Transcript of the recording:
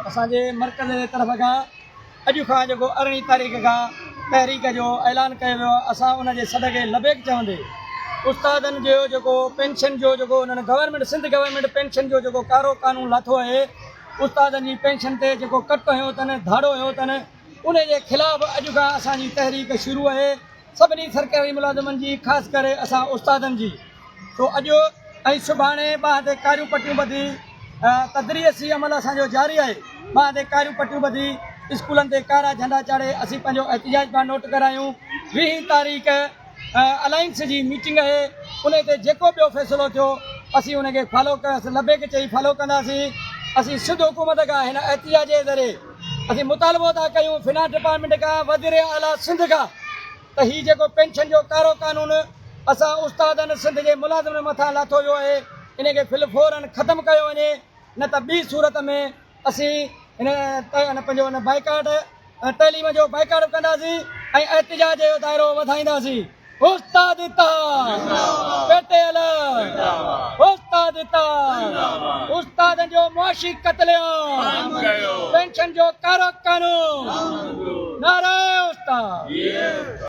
اسان جي مرڪز جي طرف کان اڄ کان جيڪو ارڙهين تاريخ کان تحريڪ جو اعلان ڪيو ويو آهي اسان ان جي سڏ کي لبيڪ چوندي استادن جو جيڪو پينشن جو جيڪو انهن گورنمينٽ سنڌ گورنمينٽ پينشن جو جيڪو ڪارو قانون لاٿو آهي استادن جي پينشن تي جيڪو ڪٽ هنيو اٿن ڌاڙو هنيو اٿن ان جي خلاف اڄ کان اسان جي تحريڪ شروع آهي سڀني سرڪاري ملازمن جي خاص ڪري اسان استادن جي سو اڄ ۽ سڀاڻي ٻانهن تي ڪاريون پٽيون ٻڌي تدريسي عمل اسان جو جاري آهي ٻانهن تي ڪاريون پٽيون ٻڌي اسڪولن تي ڪارا جهنڊا چاڙهي اسين پنهنجو احتجاج پاڻ نوٽ ڪرايون ويهين تاريخ الائنس جي ميٽنگ آهي ان تي جيڪو ٻيو فيصلو ٿيو اسين ان کي فالو لبيڪ چئي فالو ڪنداسين اسين سنڌ حڪومت کان هن احتجاج جي ذريعي اسين مطالبو ٿا ڪيون فنانس ڊپارٽمينٽ کان وزير اعليٰ سنڌ کان ته هي جيڪو پينشن جو ڪارو قانون اسان استادن سنڌ جي ملازمن مٿان لاٿو ويو آهي ان کي في الفورن ختم ڪيو وڃي نه ته ٻي صورت ۾ اسين هن پنهنجو هن بائيڪاٽ تعليم جو بائيڪاٽ به ڪنداسين ۽ احتجاج جو دائرو وڌائينداسين. استاد اتحاد پيٽيل استاد اتحاد استادن جو معاشي قتل عام پينشن جو ڪارو قانون نعره استاد.